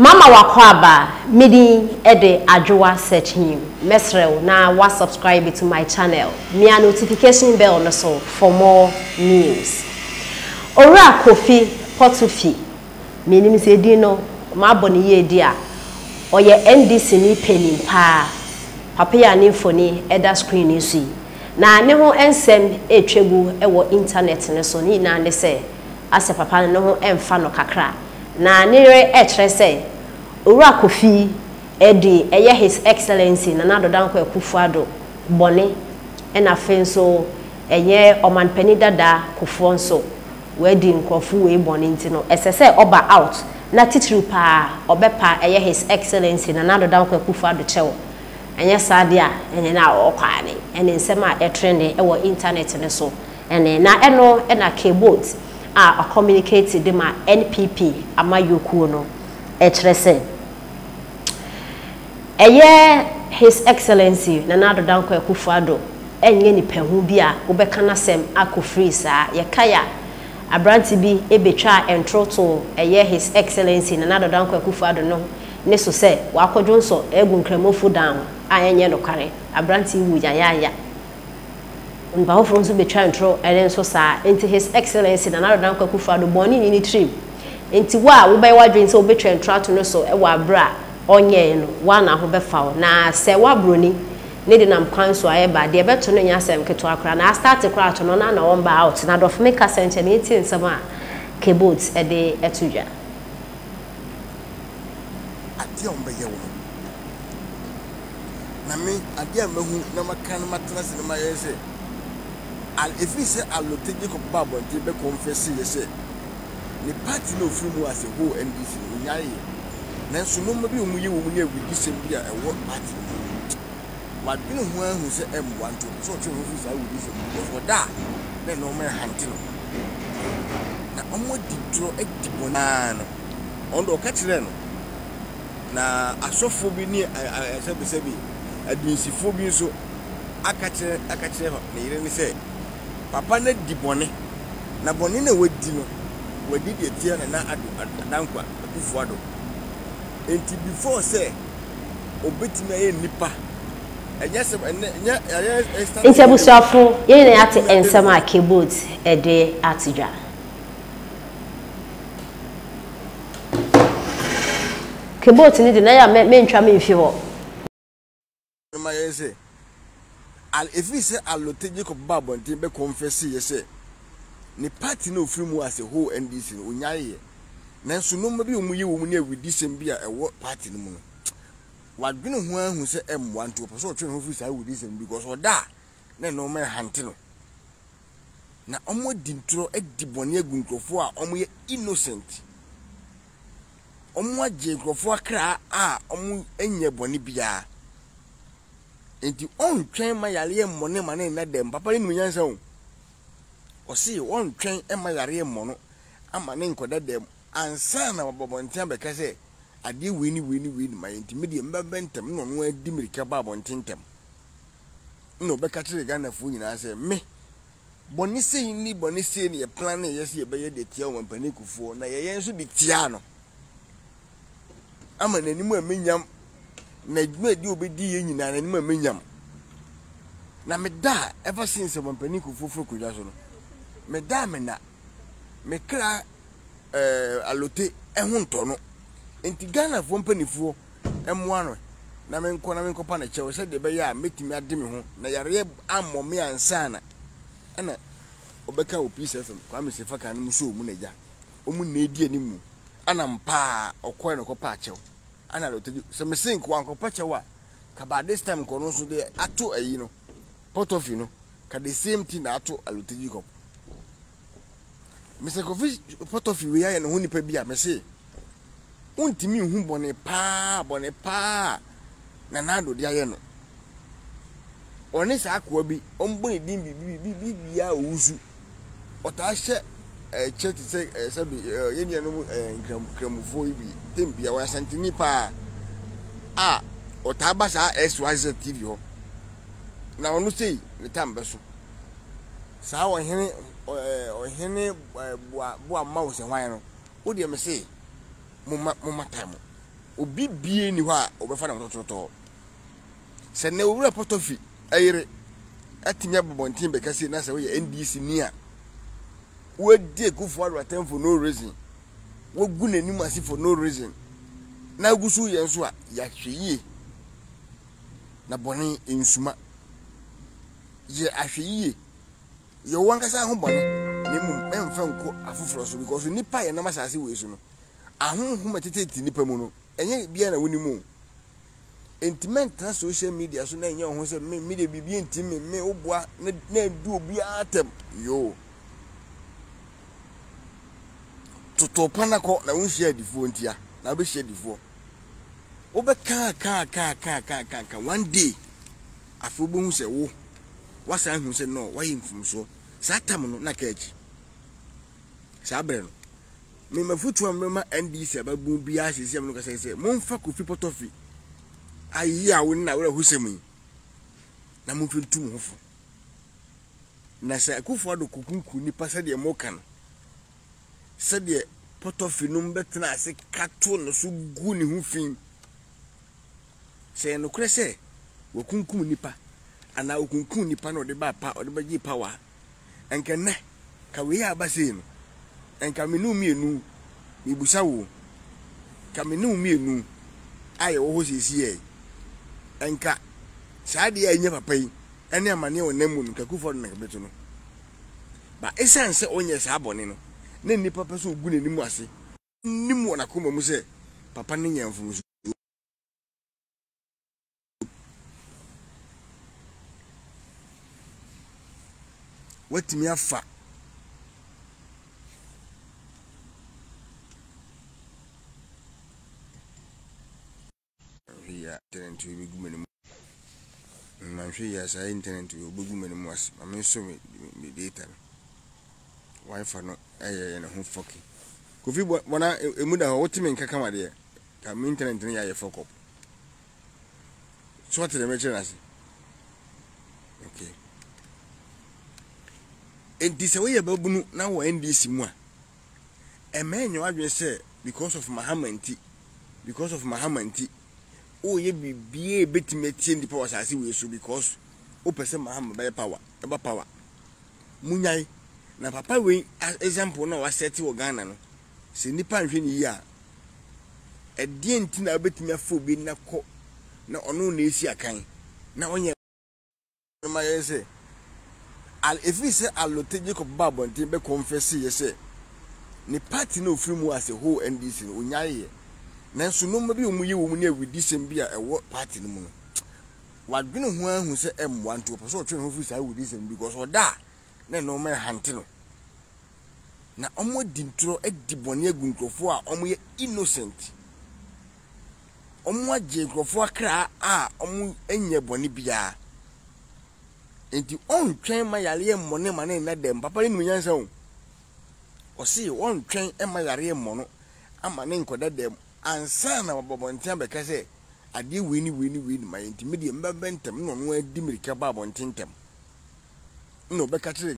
Mama w'akwaaba, me din de Adwoa Searchhim, mɛsrɛ wo na wa subscribe to my channel, mia notification bell no so for more news. Owura Kofi Potofi, mennim sɛ edin no mabɔ no yie di a, ɔyɛ NDC ni panin paa, papa yi a ne mfoni da screen yi so yi, na ne ho nsɛm retwa gu wɔ internet no so, ne nyinaa ne sɛ asɛ papa no ne ho mfa no kakra. Na ne yere kyerɛ sɛ Owura Kofi de ɛyɛ His Excellency Nana Addo Dankwa Akufo Addo bɔne ɛna afei nso ɛyɛ Ɔmanpanin dada Kufuor nso wadi nkorɔfo wei bɔne nti no ɛsɛ sɛ ɔba out na titiriw paa ɔbɛpa ɛyɛ His Excellency Nana Addo Dankwa Akufo Addo kyɛw ɛnyɛ saa deɛ a ɛne na ɔkɔ ane ɛne nsɛm a ɛtrende wɔ internet no so ɛne na ɛno na Kboat a ɔcommunicate de ma NPP amayɔkuo no kyerɛ sɛ ɛyɛ His Excellency Nana Addo Dankwa Akufo Addo nyɛ nipahu bi a wobɛka n'asɛm akɔ free saa. Yɛkae a, aberante bi bɛtwaa ntoro too ɛyɛ His Excellency Nana Addo Dankwa Akufo Addo no ne so sɛ wakɔdwonsɔ agu Nkramofo dan ho a ɛnyɛ nokware. Aberante yi wu yayaaya. Onipa foforo nso betwa ntoro ɛno nso saa. Enti His Excellency Nana Addo Dankwa Akufo Addo bɔne nni ne tirim. Enti wo a wobɛyɛ w'adwene sɛ wobetwa ntoro ato no so wɔ abere a ɔnyɛe no, wo ara na ho bɛfa wo. Na sɛ woabroni ne de nam kwan so a ɛba a, deɛ ɛbɛto no nyɛ asɛm ketewa koraa. Na astarte koraa ato no, ɔno ara na ɔmba out. Na adɔfo meka sɛ nkyɛ meetie nsɛm a Kboat de to dwa. Adeɛ a wɔbɛyɛ wo no. Na me, adeɛ a mahu na maka na matena ase na mayɛ ne sɛ, al, ɛfiri sɛ Alotey Jacob baa abɔnten bɛ kɔnfɛseeɛ sɛ ne party no a ɔfiri mu as a whole NDC no, ɔnyaeeɛ. Nanso nnoɔma bi a wɔyɛ wɔ mu ne awudisɛm bi a ɛwɔ party no mu no, wadwene ho ara ahu sɛ ɛmmoa nti ɔpɛ sɛ ɔtwe ne ho firi saa awudisɛm no mu because ɔda a na nnoɔma ɛhante no. Na wɔadi ntorɔ adi bɔne ara no, ɔno deɛ ɔka kyerɛɛ no. Na asɔfoɔ bi ne sɛbesɛbe adunsifoɔ bi nso aka kyerɛ aka kyerɛ ne yere no sɛ, Papa no adi bɔne, na bɔne no a wadi no, wadi de atia Nana Addo Dankwa Akufo Addo. Enti before sɛ obetumi ayɛ nnipa, ɛnyɛ sɛ ɛnɛ ɛnyɛ ɛyɛ start Nti abusuafo, yɛn nyinaa yɛate nsɛm a Kboat de ato dwa. Ke boat no de na yɛ a mentwa memfi hɔ. Ma yɛn sɛ, Al ɛfiri sɛ Alotey Jacob baa abɔnten bɛ kɔnfɛseeɛ sɛ ne party no a ɔfiri mu as a whole NDC no ɔnyaeɛ nanso nnoɔma bi a wɔyɛ wɔ mu ne awudisɛm bi a ɛwɔ party no mu no wadwene ho ara hu sɛ ɛmmoa nti ɔpɛ sɛ ɔtwe ne ho firi saa awudisɛm no because ɔda a na nnoɔma ɛhante no. Na wɔadi ntorɔ adi bɔne agu nkurɔfoɔ a wɔyɛ innocent. Wɔagye nkurɔfoɔ akra a wɔnyɛ bɔne biara. Nti ɔntwɛn ma yareɛ mmɔ no ma ne nna dɛm. Papa no nim nyansa o. Ɔse ɔntwɛn ma yareɛ mmɔ no ama ne nkɔda dɛm ansa na waba abɔnten abɛka sɛ adeɛ wei ne wei ne wei ne mayɛ nti me deɛ mɛba ntɛm na ɔno ara di mmirika ba abɔnten ntɛm. na ɔbɛka kyerɛɛ Ghanafoɔ nyinaa sɛ me, bɔne sei ne bɔne sei na yɛplaneeɛ sɛ yɛbɛyɛ de atia Ɔmampanin Kufuor na yɛyɛ nso de tiaa no ama n'anim a menyam na adwuma di ɔbɛdi yɛ nyinaa n'anim a menyam na meda a ever since Ɔmampanin Kufuor firi akonnwa so no meda a mena me kra ɛɛ alote ɛho ntɔ no nti Ghanafoɔ mpanimfoɔ mmoa no na menkɔ na menkɔpa no kyɛw sɛdeɛ ɛbɛyɛ a mɛtumi ade me ho na yareɛ ammɔ me ansa na ɛna ɔbɛka wɔ Peace FM Kwame Sefa kan no mu sɛ ɔmu n'agya ɔmu na ɛdi anim mu ana mpaa ɔkɔɛ na ɔkɔpa akyɛw ana dɔtɔ sɛ mese nka wankɔpa kyɛw a ka by this time nkɔ no nso deɛ ato ayi no pɔtɔfi no ka the same thing na ato Alotɛ Jacob Mr. Kofi Pɔtɔfi wei ayɛ ne ho nipa bi a mese wontumi nhu bɔne paa bɔne paa na Nana de ayɛ no. Ɔne saa akoa bi ɔmbɔ ne din biribi biribi biara owusu. Ɔtaa hyɛ ɛkyɛ te sɛ sɛbi yɛn nuanom nkramofoɔ yi bi tem bia ɔyɛ asanteni paa a ɔtaa ba saa SYZ TV hɔ na ɔno sei ne tam bɛso. Saa ɔhene ɔhene boa boa mma wo sɛ hwan no wo deɛ me se mo ma mo ma time. Obi bie ni hɔ a ɔbɛfa ne ho tɔtɔtɔ. Sɛ nnɛ Owura Pɔtɔfi yere atumi aba abɔnten bɛka sei na sɛ woyɛ NDC ni a, woadi Akufo Addo atɛm for no reason, woagu n'anim ase for no reason, na agu so yɛ nso a, yɛahwɛ yie na bɔne nsuma. Yɛ ahwɛ yie. Yɛ wo ankasa ho bɔne na mmom ɛmfa nko afoforɔ so because nnipa a yɛnam asase wei so no, ahonhom a ɛtetete nnipa mu no, ɛnyɛ biara na wonim o. Enti mɛntena social media so na ɛnyɛ wo ho sɛ me me deɛ biribi nti me me woboa na na ɛdu obiara atɛm yoo. Toto pa na kɔ na wonhyia adifoɔ ntia na wobɛhyia adifoɔ. Wobɛka ka ka ka ka ka ka one day afei wobɛhu sɛ wo wasan hu sɛ no wayɛ mfomsoɔ saa tam no na ka akyi saa berɛ no. Me mafotu a mema NDC ababun biara seesei a me no kasa yi sɛ momfa Kofi Pɔtɔfi ayeyaw ne n'awerɛhosɛm yi na momfa ntu mo ho fo. Na sɛ Akufo Addo kokunkum nnipa sɛdeɛ moka no, sɛdeɛ Pɔtɔfi nom bɛtena ase ka to ne so gu ne ho fi, sɛ ɛyɛ nokorɛ sɛ wakunkum nnipa anaa okunkum nnipa na ɔde baa pa ɔde bɛgye power a, Nka nnɛ, ka wei a aba sei no, nka me ne wo mmienu, mebusa wo, ka me ne wo mmienu a yɛwɔ hɔ seesei yi, nka saa adeɛ a ɛnyɛ papa yi ne amaneɛ a ɔnam mu no, nka Kufuor na nka bɛto no. Ba ɛsiane sɛ ɔnyɛ saa bɔne no, na nnipa pɛ sɛ ɔgu n'anim ase, nim wɔ n'akoma mu sɛ papa no nyɛ mfomsoɔ. Woatumi afa Manhwɛ yie a internet wei bɛgu m'anim Manhwɛ yie a saa internet wei ɔbɛgu m'anim ase Ma mensɔ me me data no Wifi no ɛyɛ ne ho fɔki Kofi bɔna emu da hɔ wote me nka kama deɛ Ka me internet no yɛ ayɛ fɔkɔp So ɔte deɛ mekyerɛ no ase? Okay. Enti sɛ woyɛ babunu na wɔ NDC mu a, ɛmɛ nyɛ w'adwene sɛ because of Mahama nti, because of Mahama nti, woyɛ biribiara ebetumi atie nnipa wɔ asase wei so because wopɛ sɛ Mahama bɛyɛ power, ɛba power. Munyae. Na papa wei example na wasɛte wɔ Ghana no, sɛ nnipa nhwɛ ne yie a, Ɛdeɛn nti na wobɛtumi afa obi nna kɔ na ɔno na ɛsi akan na ɔnyɛ ma yɛn sɛ ɛfiri sɛ Alote Jacob ba abɔnten bɛ kɔnfɛseeɛ sɛ ne party na ɔfiri mu as a whole NDC no ɔnyaeɛ nanso nnoɔma bi a wɔyɛ wɔ mu ne awudisɛm bi a ɛwɔ party no mu no wadwene ho ahu sɛ ɛmmoa nti ɔpɛ sɛ ɔtwe ne ho firi saa awudisɛm because ɔda a na nnoɔma ɛhante no Na wɔadi ntorɔ adi bɔne agu nkurɔfoɔ a wɔyɛ innocent. Wɔagye nkurɔfoɔ akra a wɔnyɛ bɔne biara. Nti ɔntwɛn ma yareɛ mmɔ ne ma ne nna dɛm. Papa no nim nyansa o. Ɔse ɔntwɛn ma yareɛ mmɔ no ama ne nkɔda dɛm ansa na waba abɔnten abɛka sɛ adeɛ wei ne wei ne wei ne mayɛ nti me deɛ mɛbɛ ntɛm na ɔno adi mmirika ba abɔnten ntɛm na ɔbɛka kyerɛ.